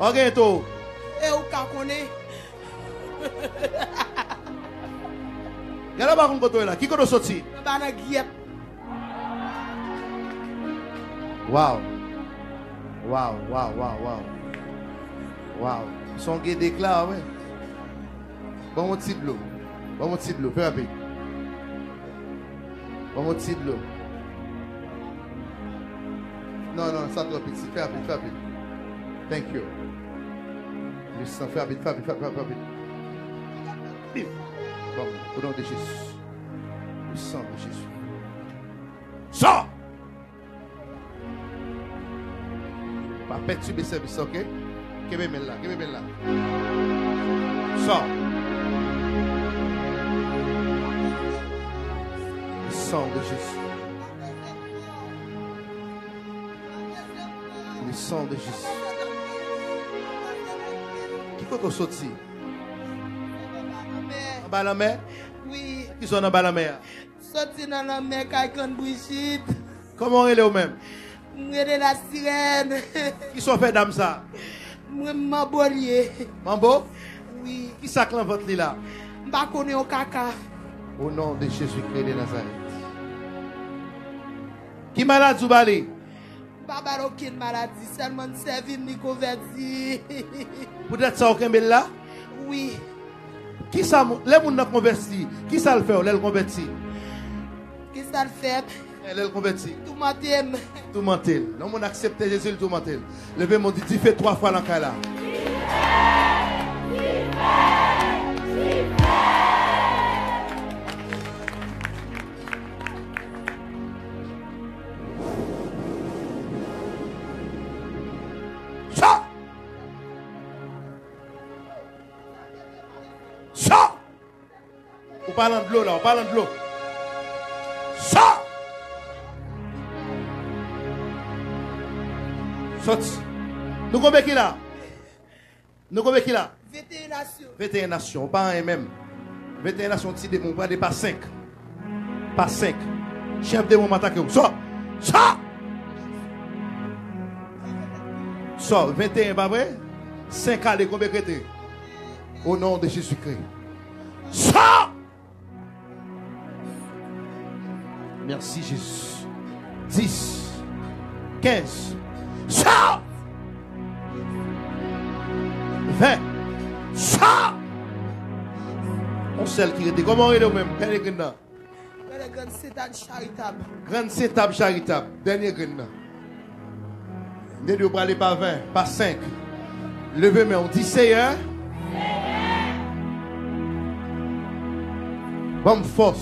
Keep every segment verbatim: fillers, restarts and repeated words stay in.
Ou genyen towo. E ou ka konnen. Gade w pa konn kote w ye la. Ki kote w soti? Anba nan gyèt. Waw. Waw, waw, waw, waw. Waw. Son gen dekla, wi. Ban m yon ti dlo. Ban m yon ti dlo. Fè rapid. Ban m yon ti dlo. Non, non, sa twò piti. Fè rapid, fè rapid. Thank you. Le sang, fè rapid, fè rapid, fè rapid, fè rapid. Bim. Bon, au nom de Jésus. Le sang de Jésus. Sò! Pa pètibe sèvis la, oke? Kenbe men l la, kenbe men l la. Sò! Le sang de Jésus. Le sang de Jésus. Ki kote w soti? Anba lanmè? Wi. Ki zòn anba lanmè a? Soti nan lanmè kay Grann Brijit. Kòman w rele w menm? M rele Lasirèn. Kisa w fè dam sa? Mwen, m manbo l ye. Manbo? Wi. Kisa k nan vant li la? M pa konnen yon kaka. Au nom de Jésus-Christ de Nazareth. Ki maladi w ba li? M pa ba l okenn maladi, sèlman m sèvi l, li konvèti. Poutèt sa w kenbe l la? Wi. Kisa, lè moun nan konvèti, kisa l fè w lè l konvèti? Kisa l fè m? Eh, lè l konvèti. Toumante m. Toumante l. Lè yon moun aksepte Jezi, l toumante l. Leve men w, di dife twa fwa nan kay la. Sa! Sa! Ou pa nan dlo la, ou pa nan dlo. Sa! Sòti. Nou konbyen ki la? Nou konbyen ki la? Venteyen nasyon. Venteyen nasyon. Ou pa anyen menm. Venteyen nasyon, ti demon, ou prale pa senk. Pa senk. Chèf demon m atake w. Sò! Sò! Sò! Venteyen, pa vre? Senk ale, konbyen k rete? Au nom de Jésus-Christ. Sò! Merci, Jésus. Dis, kenz, sò! Ven, sò! Yon sèl ki rete. Kòman w rele w menm? Dènye grenn nan. Mwen rele Grann Sentàn Charitab. Grann Sentàn Charitab. Dènye grenn nan. M te di w prale pa ven, pa senk. Leve men w, di, Seyè, ban m fòs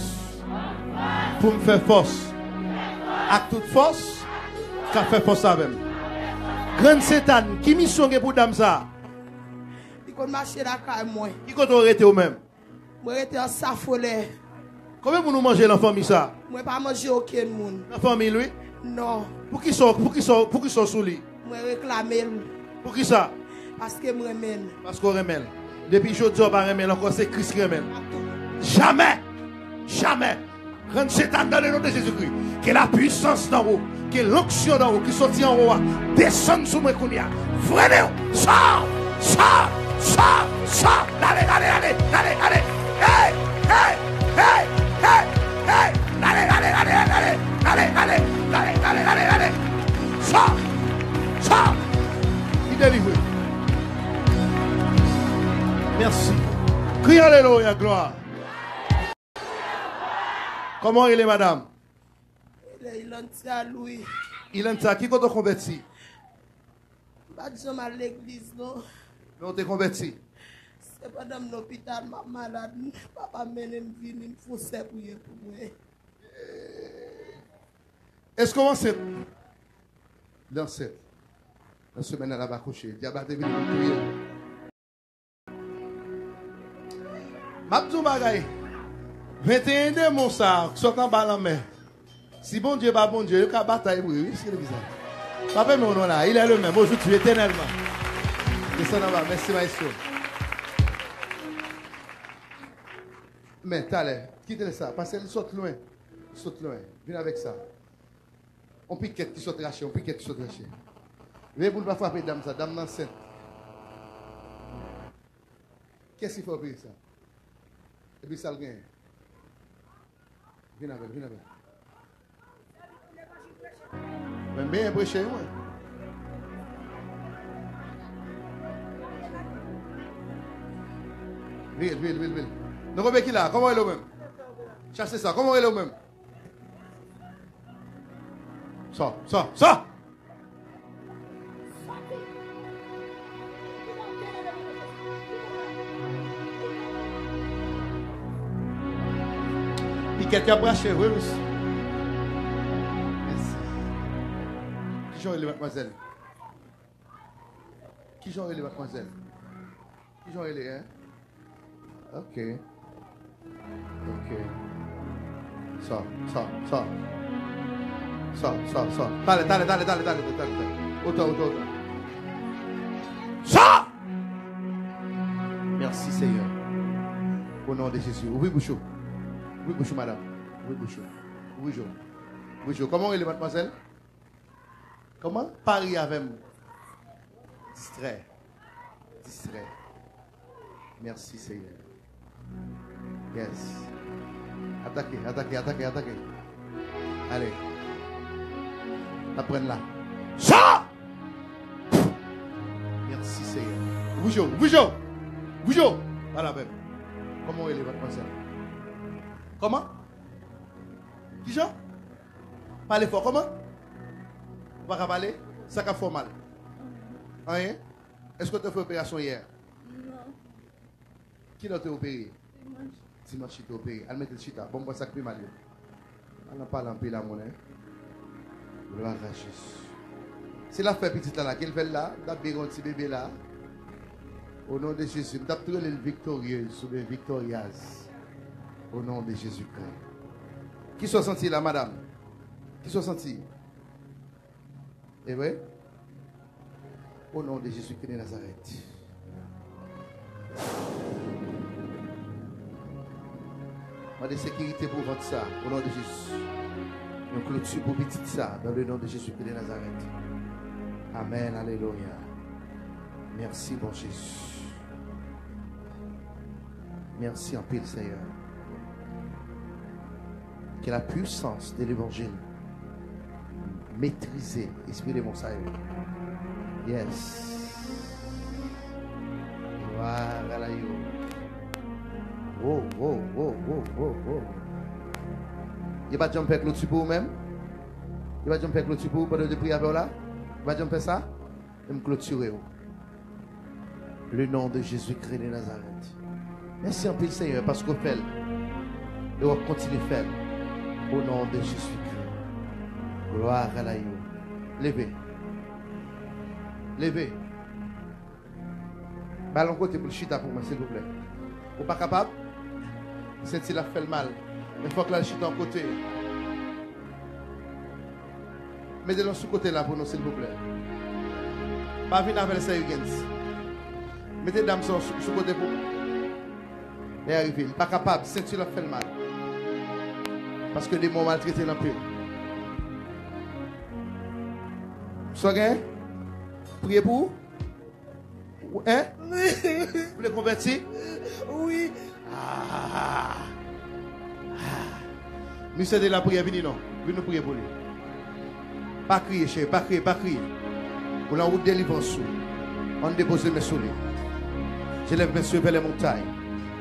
pou m fè fòs ak tout fòs k ap fè fòs avè m. Grann Sentàn, ki misyon gen pou dam sa a? Li konn mache lakay mwen. Ki kote w rete w menm? Mwen rete an Safolè. Konbyen moun ou manje nan fanmi sa? Mwen pa manje okenn moun. Nan fanmi l, wi? Non. Poukisa, poukisa, poukisa w sou li? Mwen reklame l. Poukisa? Paske m renmen l. Paske w renmen l. Depi jodi a, w pa renmen l ankò, se Kris ki renmen l. Jamè! Jamè! Grann Sentàn, dans le nom de Jésus-Christ, ke la puissance d'en haut, ke lonksyon d'en haut ki soti anwo a desann sou mwen kounye a. Frennen w! Sò! Sò! Sò! Sò! L ale, l ale, l ale, l ale, l ale! Hey! Hey! Hey! Hey! Hey! L ale, l ale, l ale, l ale! L ale, l ale, l ale, l ale, l ale, l ale! Sò! Sò! Li delivre. Mèsi. Kriye alelouya, glwa. Kòman w rele, madanm? Rele Ilantia Louis. Ilantia, ki kote w konvèti? M pa t janm al legliz, non. Men w te konvèti? Se pandan m lopital, m ap malad, papa m mennen m vini, m fè yon sè priye pou mwen. Èske w ansent? Li ansent. Nan semèn nan, l ap akouche. Dyab la te vini pou l touye l. M ap di w bagay. Venteyen demon sa a k sot anba lanmè. Si Bondye pa Bondye, yo ka batay vre, wi, se legliz la. Pa pèmè w non la. Il est le même, aujourd'hui, éternellement. Desann anba. Mèsi, maestro. Men, talè, kite l sa. Paske li sot lwen. Sot lwen. Vin avèk sa. On pikèt ki sot rache, on pikèt ki sot rache. Veye pou l pa frape dam sa, dam nan ansent. Kiyès ki fè w peye sa? Epi sa l genyen? Vin avè l, vin avè l. Mwen byen preche, mwen. Vin, vin, vin, vin. Nou konbyen ki la? Kòman w rele w menm? Chache sa. Kòman w rele w menm? Sa, sa, sa! Pikèt y ap rache, wi, mesye. Mèsi. Kijan w rele, madmwazèl? Kijan w rele, madmwazèl? Kijan w rele, en? Ok. Ok. Sa, sa, sa. Sa, sa, sa. Talè, talè, talè, talè, talè, talè, talè. Otan, otan, otan. Sa! Mèsi, Seyè. O non de Jezi. Ouvri bouch ou. Ouvri bouch ou, madanm. Ouvri bouch ou. Ouvri je w. Ouvri je w. Kòman w rele, madmwazèl? Kòman? Pa ri avè m. Distrè. Distrè. Mèsi, Seyè. Yes. Atake, atake, atake, atake. Ale. N ap pran la. Sa! Mèsi, Seyè. Ouvri je w, ouvri je w. Ouvri je w. Pale avè m. Kòman w rele, madmwazèl? Kòman? Kijan? Pale fò, kòman? Ou pa ka pale? Sa k ap fè w mal? Anyen? Èske w te fè operasyon yè? Non. Kilè w te opere? Dimanch. Dimanch li te opere. Al mete l chita. Bon, m pran sa k pi mal yo. Al nan pale anpil a moun, en. Glwa a Jezi. Si l ap fè pitit la la, ke l fè l la, m t ap byen gen yon ti bebe la. O non de Jezi, m t ap tou rele l viktoryez oubyen viktoryaz. O non de Jezikri. Kisa w santi la, madanm? Kisa w santi? E vre? O non de Jezikri de Nazarèt. Mande sekirite pou vant sa, o non de Jezi. Yon kloti pou pitit sa, dans le nom de Jésus de Nazareth. Amèn, alelouya. Mèsi, bon Jezi. Mèsi anpil, Seyè. Que la puissance de l'évangile maîtrise espri demon sa yo. Yes. Glwa a la yo. Wo, wo, wo, wo, wo, wo. Yo pa t janm fè kloti pou ou menm? Yo pa t janm fè kloti pou ou pandan yo te priye avè w la? Yo pa t janm fè sa? M klotire w. Le nom de Jésus-Christ de Nazareth. Mèsi anpil, Senyè, paske w fè l. E w ap kontinye fè l. O non de Jezikri. Glwa a la yo. Leve. Leve. Ba l yon kote pou l chita pou mwen, silvouplè. Ou pa kapab? Senti l ap fè l mal. Men fòk l al chita yon kote. Mete l sou kote la pou nou, silvouplè. Pa vin avè l, Sè Huguens. Mete dam sa sou, sou kote pou mwen. Lè a rive, li pa kapab, senti l ap fè l mal. Paske demon maltrete l anpil. Sa w gen? Priye pou ou? Ou, en? Ou vle konvèti? Wi. Ah. Ah. Misye de lapriyè, vini non. Vin nou priye pou li. Pa kriye, cheri, pa kriye, pa kriye. Ou nan wout delivrans ou. Ann depoze men sou li. Je lève mes yeux vers les montagnes.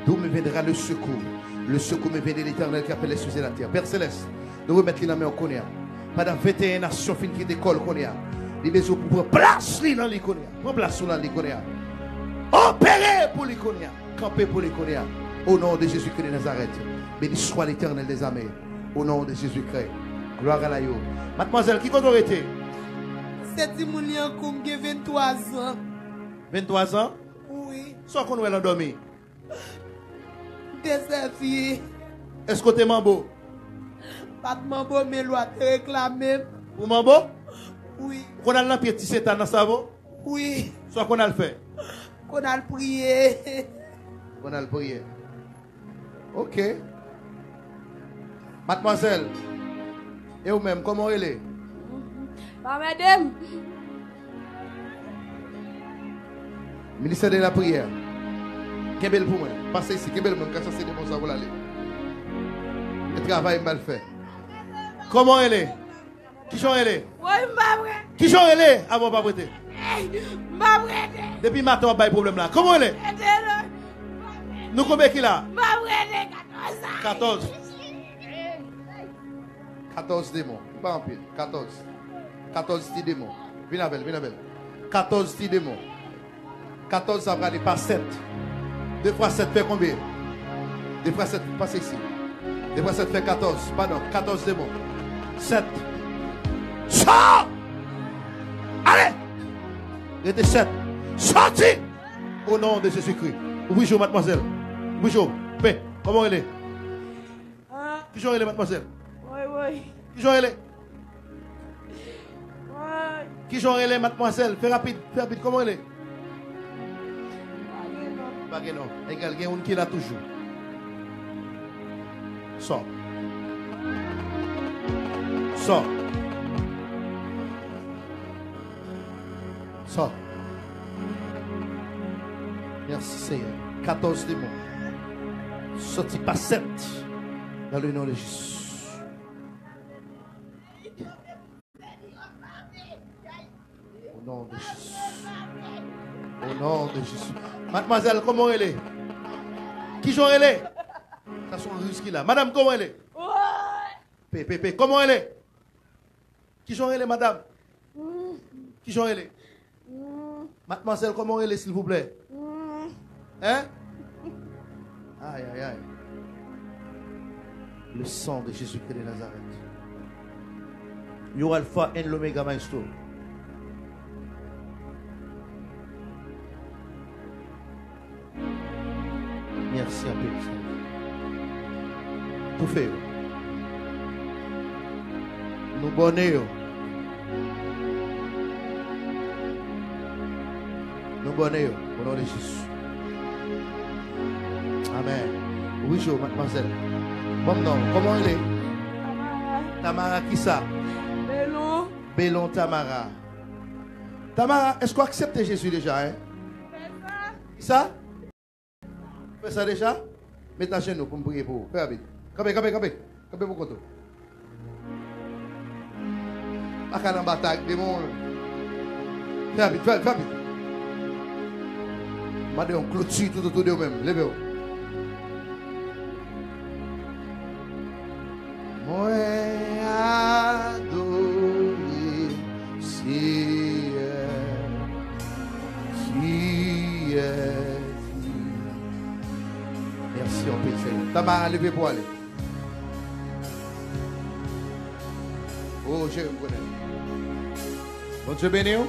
D'où me viendra le secours? Le secours me vient de l'Éternel qui a fait les cieux et la terre. Pè Selès, nou remèt li nan men w kounye a. Pandan venteyen nasyon fin kite kò l kounye a, li bezwen pou pran plas li nan li kounye a. Pran plas ou nan li kounye a. Opere pou li kounye a. Kanpe pou li kounye a. Au nom de Jésus-Christ de Nazareth. Béni soit l'Éternel des armées. Au nom de Jésus-Christ. Glwa a la yo. Madmwazèl, ki kote w rete? Se timoun li an kou m gen venntwa zan. Venntwa zan? Wi. Sa w konn wè l andòmi? M te sèvi. Èske w te manbo? Pa t manbo, men lwa te reklame m. Pou manbo? Wi. Ou konn al nan pye ti Seta nan savo? Wi. Sa w konn al fè? Konn al priye. Konn al priye. Ok. Madmwazèl, e ou menm, kòman w rele? Pa mède m. Ministè de lapriyè. Kenbe l pou mwen. Pase isi, kenbe l mwen, m ka chase demon sa pou l ale. E travay m al fè. Kòman w rele? Kijan w rele? Woy, m pa prete. Kijan w rele? Avan w pa prete. Ey, m pa prete. Depi maten w ap bay pwoblèm la. Kòman w rele? Prete non. Nou konbyen ki la? M pa prete, katòz la. Katòz. Katòz demon. Li pa anpil. Katòz. Katòz ti demon. Vin avè l, vin avè l. Katòz ti demon. Katòz sa prale pa sèt. De fwa sèt fè konbyen? De fwa sèt, pase isi. De fwa sèt fè katòz. Padon, katòz demon. Sèt. Sò! Ale! Rete sèt. Sòti! O non de Jezikri. Ouvri je w, madmwazèl. Ouvri je w. Pe. Kòman w rele? Ah, kijan w rele, madmwazèl? Woy, woy. Kijan w rele? Woy. Kijan w rele, madmwazèl? Fè rapid, fè rapid. Kòman w rele? Pa gen non. Pa gen non. Egal, gen youn ki la toujou. Sò. Sò. Sò. Mèsi, Senyè. Katòz demon. Sòti pa sèt. Dans le nom de Jésus. Au nom de Jésus. Au nom de Jésus. Madmwazèl, kòman w rele? Kijan w rele? Sa se yon riz ki la. Madanm, kòman w rele? Pe, pe, pe. Kòman w rele? Kijan w rele, madanm? Kijan w rele? Madmwazèl, kòman w rele, silvouplè? Hein? Ay, ay, ay. Le sang de Jésus-Christ de Nazareth. Yo Alpha and l'Omega, maestro. Mèsi anpil, Senyè. Toufe yo. Nou bòne yo. Nou bòne yo. O non de Jezi. Amèn. Wi, jo, madmwazèl. Bon, non. Kòman w rele? Tamara. Tamara kisa? Belon. Belon Tamara. Tamara, èske w aksepte Jezi deja, en? Fè sa. Kisa? Fè sa deja? Met ajenou pou m priye pou ou. Fè rapid. Kanpe, kanpe, kanpe. Kanpe pou kont ou. Pa ka nan batay ak demon. Fè rapid, fè, fè rapid. Mande yon kloti tout otou de ou menm. Leve w. Mwen adore Seyè, Seyè. Mèsi anpil, Senyè. Tamara, leve pou ale. O, jere m konnen. Bondye beni w.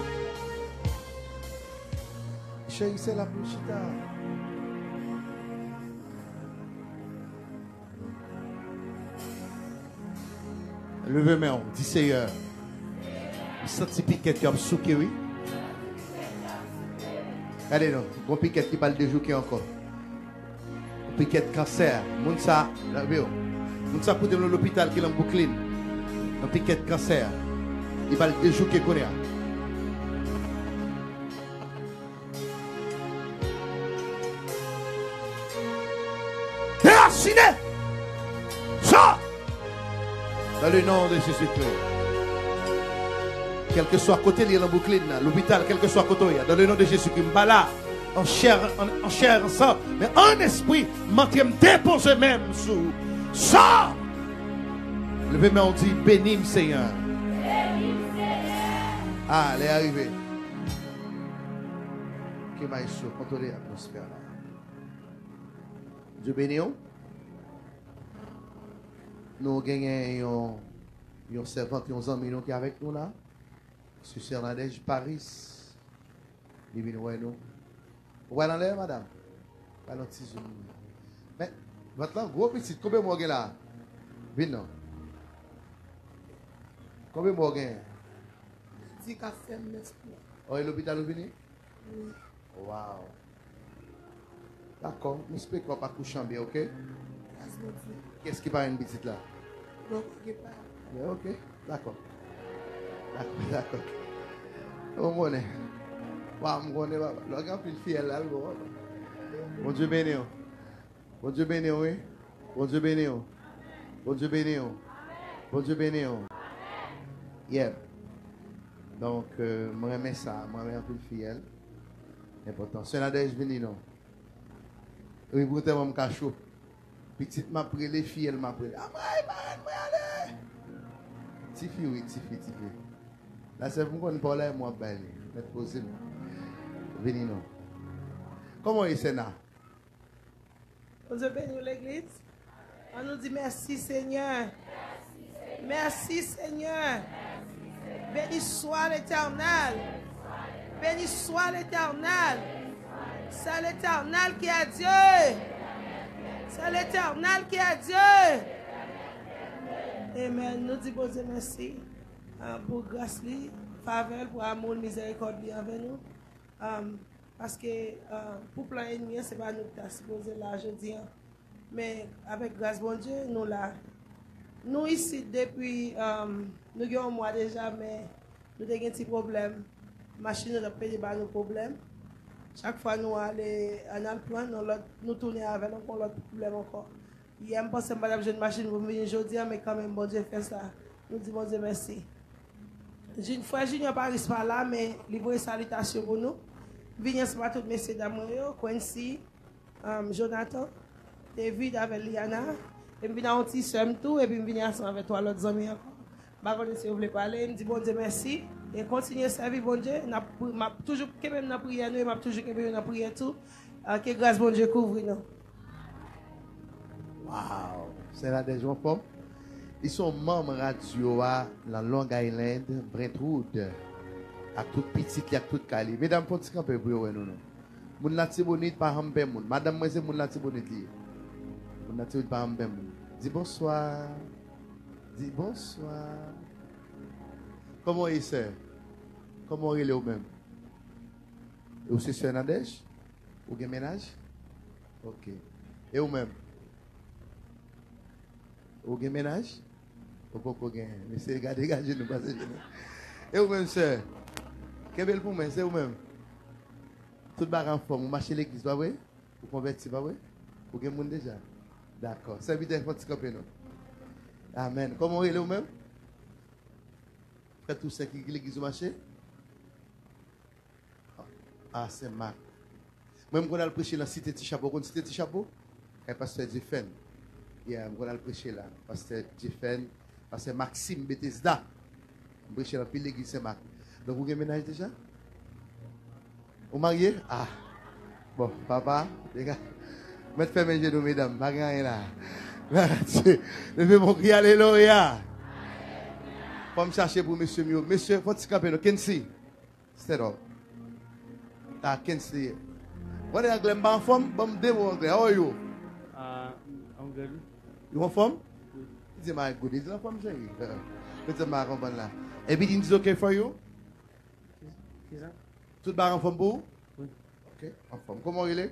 Cheri, se la pou chita. Leve men w, di, Seyè, m santi pikèt yo ap souke, wi. Gade non, gon pikèt ki pral dejouke ankò. Yon pikèt kansè. Moun sa, leve w. Moun sa kote m nan lopital ki nan Brooklyn. Yon pikèt kansè. Li pral dejouke kounye a. Derasine! Sò! Dans le nom de Jésus-Christ. Kèlkeswa kote li ye nan Brooklyn nan, lopital, kèlkeswa kote w ye, dans le nom de Jésus-Christ, m pa la an chè, an, an chè, an san, men an espri, m antre, m depoze men m sou ou. Sò! Leve men w, di, beni m, Senyè. Ah, lè a rive. Ke maestro kontwole atmosfè la. Bondye beni w. Nou genyen yon, yon sèvant, yon zanmi nou ki avèk nou la. Sè Nadège Paris. Li vin wè nou. Ou pral anlè, madanm? Pral yon ti zoom. Men, vant lan gwo pitit. Konbyen mwa w gen la? Vin non. Konbyen mwa w gen? Di ka fè m lespwa. O, e lopital ou vini? Wi. Waw. Dakò, m espere ke w ap akouche an byen, oke? Gras Bondye. Kiyès ki parenn pitit la? Mwen pa gen parenn. Byen, oke. Dakò. Dakò, dakò. Ou konnen. Waw, m konnen, papa. Lè w gen anpil fiyèl la, wi, bon, papa. Bondye beni w. Bondye beni w, wi. Bondye beni w. Bondye beni w. Bondye beni w. Yep. Donk, euh, mwen renmen sa. Mwen renmen anpil fiyèl. Enpòtan. Sè Nadège, vini non. Wi, pou tèlman m ka cho. Pitit m ap rele, fiyèl m ap rele. Anmwey, marenn mwen ale! Tifi, wi, tifi, tifi. La sèv m konn pa w la, m w ap bay li. Mèt poze m. Vini non. Kòman w ye, Sè Na? Bondye beni w, legliz. Ann nou di mèsi, Senyè. Mèsi, Senyè. Béni soit l'Éternel. Béni soit l'Éternel. C'est l'Éternel qui est Dieu. C'est l'Éternel qui est Dieu. Amen. Nou di Bondye mèsi, ah, pou gras li, favè l, pou amou l, mizèrikòd li anvè nou. Ah, paske, ah, pou plan ènmi an, se pa nou ki ta sipoze la jodi an. Men, avèk gras Bondye, nou la. Nou isit depi, um, nou gen yon mwa deja, men nou te gen ti pwoblèm. Machin nou t ap pede ba nou pwoblèm. Chak fwa nou ale, ann al pran, nou lòt, nou tounen avè l ankò, yon lòt pwoblèm ankò. Yè, m panse m pa t ap jwenn machin pou m vini jodi a, men kanmenm, Bondye fè sa. Nou di Bondye mèsi. Jin-, frè Junior Paris pa la, men li voye salitasyon pou nou. M vini ansanm ak tout mesye dam mwen yo, Quincy, um, Jonathan, David avè Liana. E m vin ak yon ti sè m tou, epi m vini ansanm avè twa lòt zanmi ankò. M pa konnen si yo vle pale, m di Bondye mèsi. E kontinye sèvi Bondye. N ap, m ap toujou kenbe m nan priyè nou, e m ap toujou kenbe yo nan priyè tou. Ah, ke gras Bondye kouvri nou. Wow! Sè Nadège anfòm. Li se yon manm radyo a nan Long Island, Brentwood. Ak tout pitit li, ak tout kay li. Medam, fè yon ti kanpe pou yo wè nou, non. Moun Latibonit pa janm pè moun. Madanm mwen se moun Latibonit li ye. Moun Latibonit pa janm pè moun. Di bonswa. Di bonswa. Kòman w ye, sè? Kòman w rele w menm? Ou se sè Nadège? Ou gen mennaj? Ok. E ou menm? Ou gen mennaj? Ou poko gen. Mesye, gade, gade jenou, pase jenou. E ou menm, sè? Kenbe l pou mwen, se ou menm? Tout bagay anfòm, ou mache legliz, pa vre? Ou konvèti, pa vre? Ou gen moun deja? Dakò. Sèvitè, fè yon ti kanpe non. Amèn. Kòman w rele ou menm? Frè Tousen, ki, ki legliz ou mache? Ah, Sen Mak. Mwen, m konn al preche nan Site Ti Chapo. Ou konn Site Ti Chapo? Kay pastè Djefèn. Yeah, m konn al preche la. Pastè Djefèn, pastè Maxime Bethesda. M preche nan pil legliz Sen Mak. Donk, ou gen mennaj deja? Ou marye? Ah. Bon, papa, dega. Mèt fèmen je nou, medam. Pa gen anyen la. Leve bon kri, alelouya. Fò m chache pou mesye m yo. Mesye, fò ti kanpe nou. Kensi. Stand up. Ah, Kensley. Mwen anglè m pa anfòm, ban m de mo anglè. How are you? Ah, I'm good. You anfòm? Wi. Li di m I good. Li di l anfòm, cheri. Petèt m pa konprann la. Everything is okay for you? Ki, ki sa? Tout bagay anfòm pou ou? Wi. Ok, anfòm. Kòman w rele?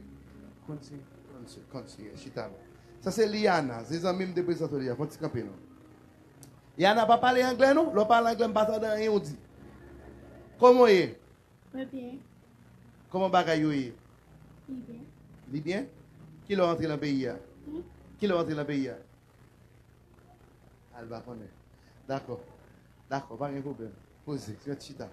Konsi. Konsi, Konsi, chita non. Sa se Liana, se zanmi m te prezante w li a. Fò ti kanpe non. Yana, pa pale anglè non. Lè w pale anglè, m pa tande anyen w di. Kòman w ye? Mwen byen. Kòman bagay yo ye? Li byen. Li byen? Kilè w antre nan peyi a? Hmm? Kilè w antre nan peyi a? Al pa konnen. Dakò. Dakò, pa gen pwoblèm. Poze, mèt chita.